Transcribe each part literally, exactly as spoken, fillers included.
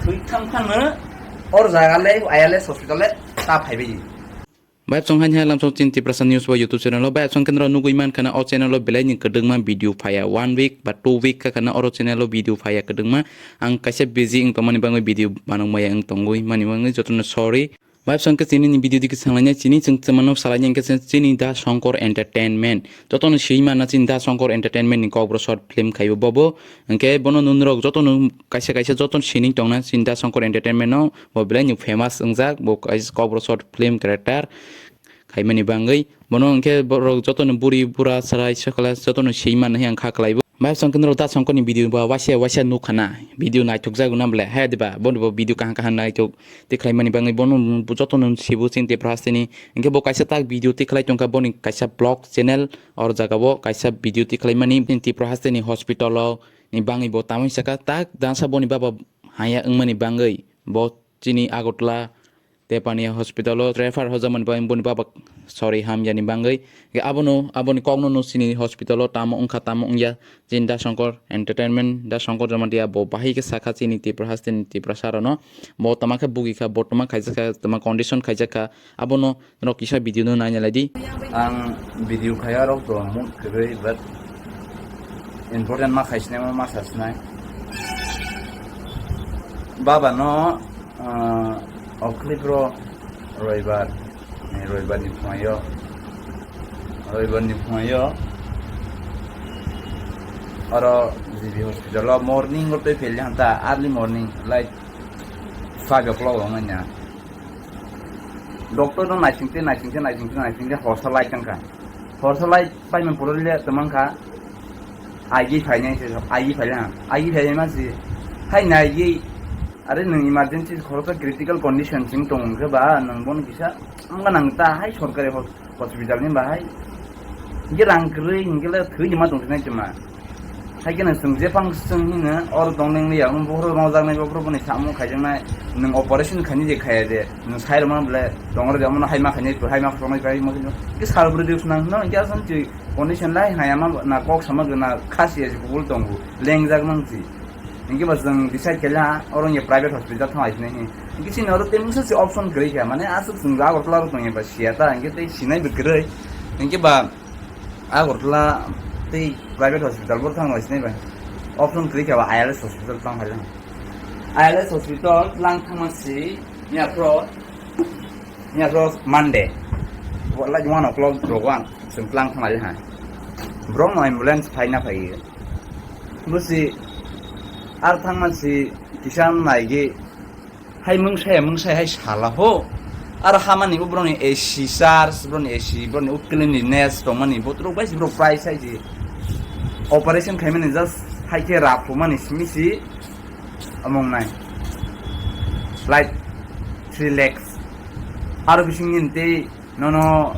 Thwi thang phano or jaga le I L S hospital le ta phaibai. Bai chong hain hai lamsong chin Tiprasa News bo YouTube channel o bai chong kendro nugui man khana o channel o belai ni kwdwkma video phaya one week ba two week ka khana oro channel o video phaya kwdwkma ang kaisa busy wng tongmani bangwi video banang maya wng tongwi mani bangwi jotono sorry. Bai chong khe chini ni video dikhe sanglainai chini chwng chwmano salainai hwnkhe chini Da Shankar Entertainment jotono swi manna chini Da Shankar Entertainment ni kokborok short film khaibo bobo hwnkhe bono nunrok jotono kaisa kaisa jotono sining tongna chini Da Shankar Entertainment no bo belai ni famous wngjak bo kaisa kokborok short film character khaimani bangwi bono hwnkhe borok jotono buri bura chwrai swkla jotono swi manna hwnkha khlaibo. Bai chong khe norok Da Shankar ni video ba waisa waisa nukha na video naithokjak na bole hai diba bono bo video kaham kaham naithok tikhlaimani bangwi bono jotono sibo chini Tripura hasteni hwnkhe bo kaisa tak video tikhlai tongkha boni kaisa vlog channel or jaga o kaisa video tikhlaimani Tripura hasteni hospital o ni bangwi bo tamwi saka tak dansa boni baba haya wngmani bangwi bo chini Agartala Tepania hospital o refer hojamani bangwi boni baba sorry hamyani bangwi. Hwnkhe abono, aboni kokno no chini hospital o tamo wngkha, tamo wngya. Chini Da Shankar Entertainment, Da Shankar Jamatia bo bahai khe sakha chini Tripura hasteni Tiprasa rokno. Bo tama khe bugi kha, bo tama khaijak kha, tama condition khaijak kha. Abono norok kisa video no naina lai di. Ang video khaya rok to mood kwrwi, but important ma khaisinai ma sasinai. Baba no, ah, oklipro roibar, eh, roibar ni phunayo, roibar ni phunayo. Oro G B hospital o morning o tei pheli hanta early morning like five o'clock o manya. Doctor no naisingte, naisingte, naisingte, naisingte horsa lai tangkha. Horsa lai paimani pore le tongmangkha. Aigi phainai se, aigi phaile ha. Aigi phainai ma si. Hai naigi, are nwng emergency khoroksa critical condition sing tong khe ba nwng bono kisa wngma nang ta hai sorkari hos-, hospital ni bahai. Hingke rang kwrwi hingke le thwi ni ma tong sinai tongma. Hai kheno chwng jephang chwng hino oro tong nang liya, omo bohrok rwjaknai, bohrok boni samung khaijaknai, nwng operation khainai je khaiya je, nwng sai rwmano bole tongro je, omono hai ma khainai, hai ma khoroknai, hai ma khainai, hingke sal bwrwi de swnang hino, hingke aswk twi condition lai haya ma na kok sama gana khasi ya je kubul tongo, lengjak mang si. Hingke ba chwng decide khaila oro hingke private hospital thang lai sinai hini. Hingke chini oro tei mungsa se option kwrwi kha, mane aswk chwng Agartala ro tongya ba siya ta, hingke tei sinai bo kwrwi. Hingke ba Agartala tei private hospital bo thang lai sinai bai. Option kwrwi kha ba I L S hospital thang lai. I L S hospital lang thangma si ya pro, ya pro Monday. Like one o'clock rogo ang chwng lang thang lai ha. Bro no ambulance phaina phai. Busi ar thangma si kisa naigi. Hai mungsai, mungsai hai sala ho. Aro hamani bo borokni A C charge, borokni A C, borokni o cleanliness tongmani botrok bai se borok price hai se. Operation khaimani just hai khe raphumani simi si among nai. Like three lakhs. Aro bisingni tei nono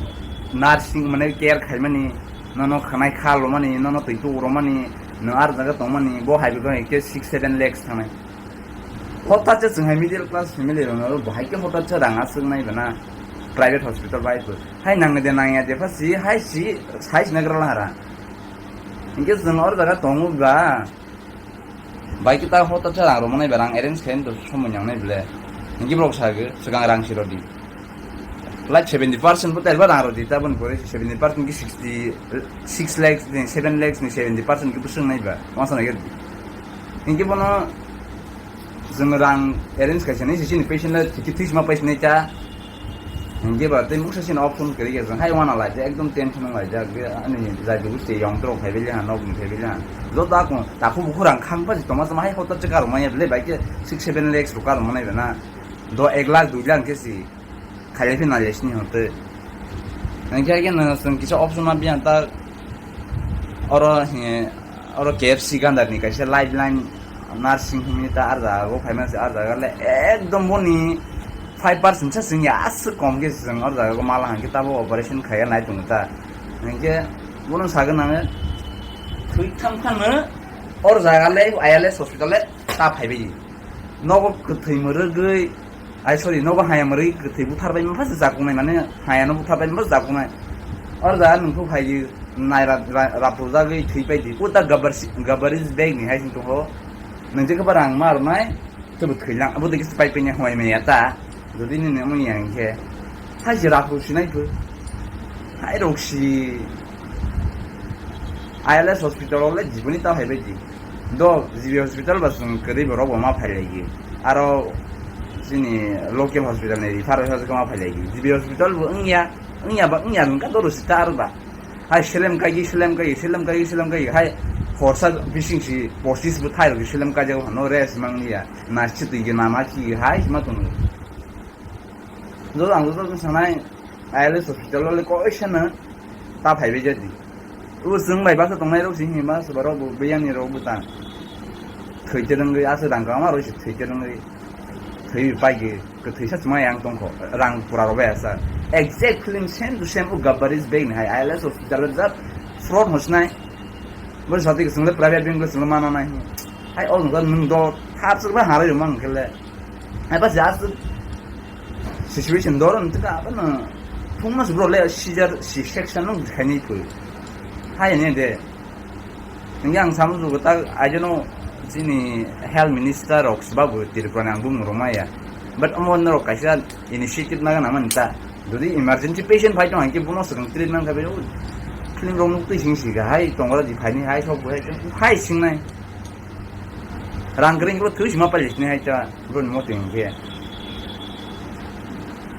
nursing mane care khaimani, nono khanai kha lomani, nono twi tu romani, no ar jaga tongmani, bo hai bikon hai khe six seven lakhs thangnai. Hothat se chwng hai middle class family rok no bo hai khe hothat se rang aswk nai bana private hospital bai bo. Hai nang de nang ya de pha si hai si sai si nagra la hara. Hingke chwng or jaga tongo ba. Bai khe ta hothat se rang rok manai ba rang arrange khe to somoi nang nai ble. Hingke borok sa ge swkang rang si rodi. Like seventy percent bo tel ba rang rodi ta bon pore seventy percent ki sixty six lakhs ni seven lakhs ni seventy percent ki bwswng nai ba. Wngsa nai ge. Hingke bono chwng rang arrange kaisa nai sini patient le thiki thik ma paisa nai ta. Hingke ba tei mungsa sini option kwrwi khe chwng hai wana lai je ekdom tension wng lai jak je ani jai dugu se yong trok phai bele ha nok ni phai bele ha. Joto akung takhuk bukhuk rang khang pha tongma tongma hai hotor che karwk manya bele bai khe six seven lakhs rok karwk manai bana. Do ek lakh dui lakh khe si. Khailai phi nai sini hote. Hingke hai khe no chwng kisa option ma biyang ta oro he oro K F C gandar ni kaisa lifeline nursing himni ta ar jaga o phaima se ar jaga le ekdom boni five percent sa chwng ya aswk kom khe chwng ar jaga o mala hangke tabo operation khaiya nai tongo ta. Hingke bono sagwi nango thwi thang phano or jaga le I L S hospital le ta phaibai. Nogo kwthwi mwrwgwi, ai, sorry, nogo haya mwrwgwi kwthwi buthar bai mapha se jakunai, mane hayano buthar bai mapha jakunai. Or jaga nwng phai di, nai rap-, ra-, raprujagwi thwi pai di. Uta gabbar si-, gabbar is bag ni hai sing tongo. Nwng je khe ba rang ma rwnai, Tebo thwilang, abo digi spy penya hoi maya ta. Jodi nini muni yang khe. Hai je rakhu sinai phu. Hai rok si. I L S hospital le jiboni ta hai bai di. Do G B hospital ba sung kri borok bo ma phai lai gi. Aro sini local hospital ni refer hospital ma phai lai gi. G B hospital bo wngya, wngya ba wngya wngka do ro sita aro ba. Hai selem kaigi, selem kaigi, selem kaigi, selem kaigi. Hai horsa bising si posis bo thai rok selem kaijak no rest mang liya. Na si twi ge na ma ki hai ma tong. Joto ang joto sanai I L S hospital le ko sana ta phai be jadi. U sung bai ba sa tongnai rok sing ma sa ba rok bo biyang ni rok bo ta. Thwi te dang asa dang ka ma ro si thwi te dang. Thwi pai ge. Kwthwisa chuma yang tongkho, rang pura rw bai asa. Exact film same to same o Gabbar is back ni hai, I L S hospital jat fraud hosnai. Bo sati ke sungle private bank le sungle mana nai. Hai o nungka nung do thar suk ba harai mang kele. Hai pas jas situation dor nung tika apa na. Thung mas bro le sijar si section nung khaini pui. Hai ne de. Hingke ang samo jugo tak, I don't know, chini health minister rok sba bo Tripura ni ang bumung rok maya. But omo norok kaisa initiative naga nang mani ta. Jodi emergency patient phai tong hingke bono swkang treatment khabe o film rok nuk twi sing sika hai tongra di phaini hai sok bo hai hai singnai. Rang kring bo twi sima pali sinai hai ta. Bro ni moting khe.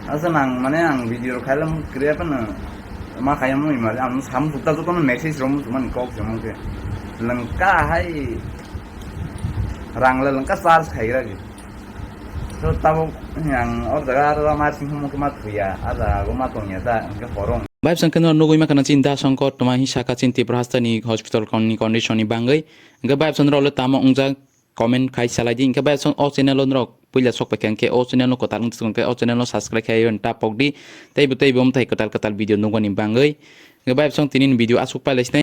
Asa nang mane ang video rok khailam kriya pano ma khayam mo imar ang sam sukta joto no message rom sumani kok jemon khe. Lengka hai rang le lengka charge khaigra ge. So tabo ang or jaga ar ma sing mo khe ma thuya a jaga go ma tongya ta ang khe horong. Bai bwsang khe no nugui ma kana chin da songkot toma hi saka chin Tripura hastani hospital kon ni condition ni bangwi. Hingke bai bwsang rok le tamo wngjak comment khai salai di. Hingke bai bwsang o channel o norok puila sok paikha hingke o channel no kwtal wngtong khe o channel no subscribe khai tapok di. Teibo teibo mwtai kwtal kwtal video nukmani bangwi. Hingke bai bwsang tini ni video aswk pailai sinai.